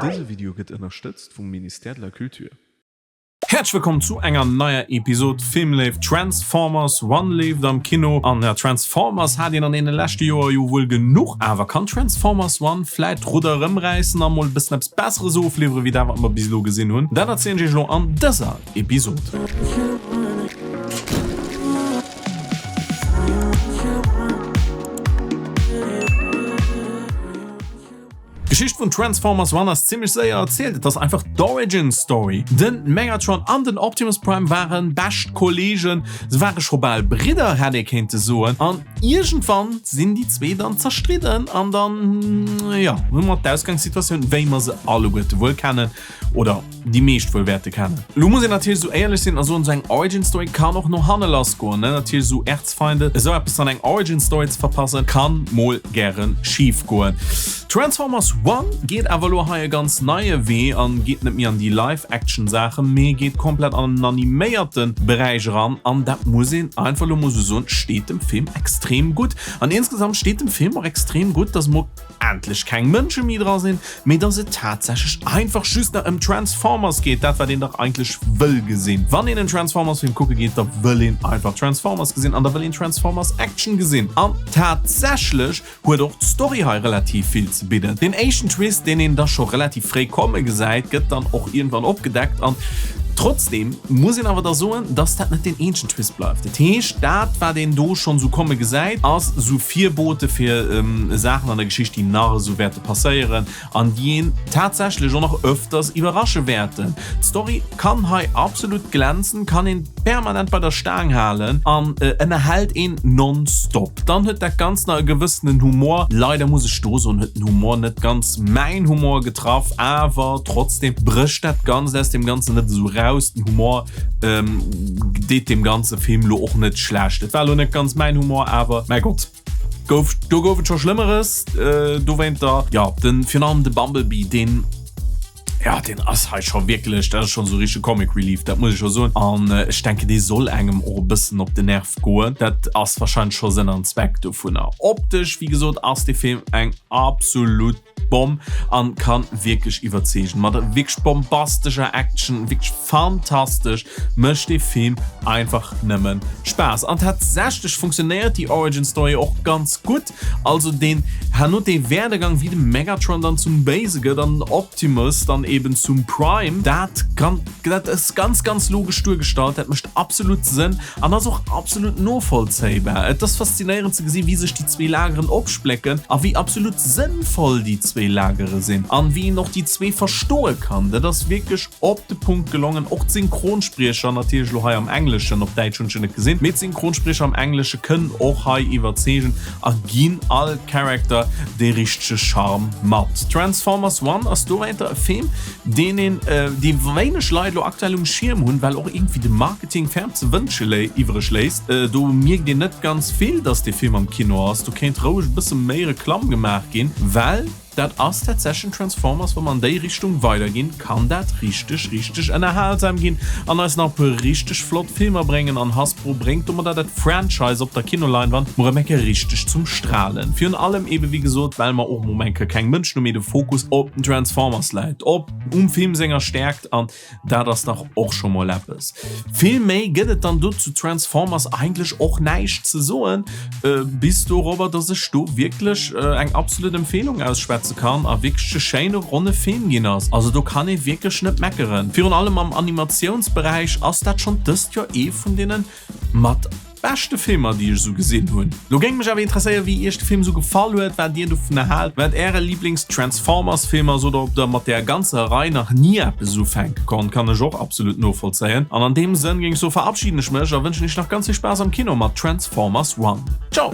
Dëse Video gëtt ënnerstëtzt vum Ministère de la Culture. Häerzlech wëllkomm zu enger neier Episod Filmléift. Transformers One leeft am Kino an ja, Transformers hat een an deene leschte Joer jo wuel genuch. Awer kann Transformers One vläit d'Rudder erëmräissen a mol e bëssen eppes Besseres ofliwwere wéi dat wat mer bis elo gesinn hunn? Dat erzielen ech iech elo an dëser Episod. D'Geschicht vun Transformers One ass zimmlech séier erzielt, et ass einfach d'Origin Story. Den Megatron an den Optimus Prime waren bescht Kollegen, se ware scho bal Bridder hätt ee kéinte soen, an iergendwann sinn déi zwee dann zerstridden an dann, jo, hu mer d'Ausgangssituatioun wéi mer se alleguerte wuel kennen. Oder déi meescht wuel wäerte kennen. Lo muss een natierlech esou éierlech sinn a soen, esou eng Origin Story kann och no hanne lass goen, ne? Natierlech esou Erzfeinde, esou eppes an eng Origin Story ze verpassen, kann mol gäre schif goen. Transformers One geet awer elo hei e ganz neie Wee an geet net méi an déi Live-Action Saachen, mee geet komplett an en animéierte Beräich eran an dat muss een einfach elo mol esou soen, steet dem Film extrem gutt. An insgesamt steet dem Film och extrem gutt, dass mol endlech keng Mënsche méi dra sinn, mee dass et tatsächlech einfach just nach ëm Transformers geet, dat wat een dach eigentlech wëll gesinn. Wann een en Transformers-Film kucke geet, da wëll een einfach Transformers gesinn an da wëll een Transformers-Action gesinn. An tatsächlech huet och d'Story hei relativ vill ze bidden. Deen éischten Twist, deen een da scho relativ fréi komme gesäit, gëtt dann och iergendwann opgedeckt an trotzdeem muss een awer da soen, dass dat net deen eenzegen Twist bleift. Dat heescht, dat wat een do schonn esou komme gesäit, ass esou Virbote fir Saachen an der Geschicht, déi nach esou wäerte passéieren an déi een tatsächlech och nach öfters iwwerrasche wäerten. D'Story kann hei absolut glänzen, kann een permanent bei der Staang halen an ënnerhält een nonstop. Dann huet dat Ganzt nach e gewëssenen Humor. Leider muss ech do soen, huet den Humor net ganz mäin Humor getraff, awer trotzdem brécht dat Ganzt aus deem Ganzen net esou raus. Den Humor Deet deem ganze Film lo och net schlecht. Et war lo net ganz mäin Humor, awer mäi Gott, gouf, do gouf et scho Schlëmmeres. Dowéinter, jo, den, virun allem de Bumblebee, deen, jo, deen ass hei scho wierklech, dat ass schonn esou richtege Comic Relief, dat muss ech scho soen. An ech denken, dee soll engem och e bëssen op den Nerv goen. Dat ass warscheinlech scho Sënn an Zweck dovunner. Optesch, wéi gesot, ass dee Film eng absolut Bomm an kann wierklech iwwerzeegen. Mat wierklech bombastescher Action, wierklech fantastesch, mécht dee Film einfach nëmmen Spaass. An tatsächlech funktionéiert déi Origin Story och ganz gutt, also deen herno dee Werdegang wéi de Megatron dann zum Béise gëtt an den Optimus dann eben zum Prime, dat kann, dat ass ganz ganz logesch duergestallt, dat mécht absolut Sënn. An ass och absolut novollzéibar. Et ass faszinéierend ze gesinn, wéi sech déi zwee Lageren opsplécken a wéi absolut sënnvoll déi zwee Lagere sinn an wéi een och déi zwee verstoe kann. Dat ass wierklech op de Punkt gelongen. Och d'Synchronspriecher, natierlech elo hei am Engleschen, op Däitsch hunn ech se net gesinn, mee d'Synchronspriecher am Englesche kënnen och hei iwwerzeegen a ginn all Character dee richtege Charme mat. Transformers One ass dowéinter e Film, deen een, dee wéineg Leit elo aktuell um Schierm hunn, well och iergendwéi de Marketing ferm ze wënsche iwwreg léisst. Do mierkt een net ganz vill, dass dee Film am Kino ass. Do kéint roueg e bësse méi Reklamm gemaach ginn, well dat ass tatsächlech en Transformers, wa mer an déi Richtung weiderginn, kann dat richteg, richteg ënnerhalsam ginn an eis nach e puer richteg flott Filmer bréngen. An Hasbro bréngt domadder dat Franchise op der Kinoleinwand mol erëm eng Kéier richteg zum Stralen. Virun allem ebe wéi gesot, well mer och mol eng Kéier keng Mënschen hu, mee de Fokus op den Transformers läit, op um Film senger Stäerkt an dat ass dach och scho mol eppes. Vill méi gëtt et dann do zu Transformers eigentlech och näischt ze soen, bis dorobber, dass ech do wierklech eng absolut Empfehlung ausschwätze kann a wierklech e schéine ronne Film ginn ass. Also do kann ee wierklech net meckeren. Virun allem am Animatiounsberäich ass dat schonn dëst Joer ee vun deene mat Beschte Filmer déi ech esou gesinn hunn. Lo géing mech awer interesséieren wéi iech de Film esou gefall huet, wat dir dovunner haalt, wat äre Lieblings Transformers Film ass oder ob der mat där ganzer Rei nach ni eppes ufänke konnt, kann ech och absolut novollzéien. An an deem Sënn géing ech soe verabschieden ech mech a wënschen iech nach ganz vill Spaass am Kino mat Transformers One. Ciao!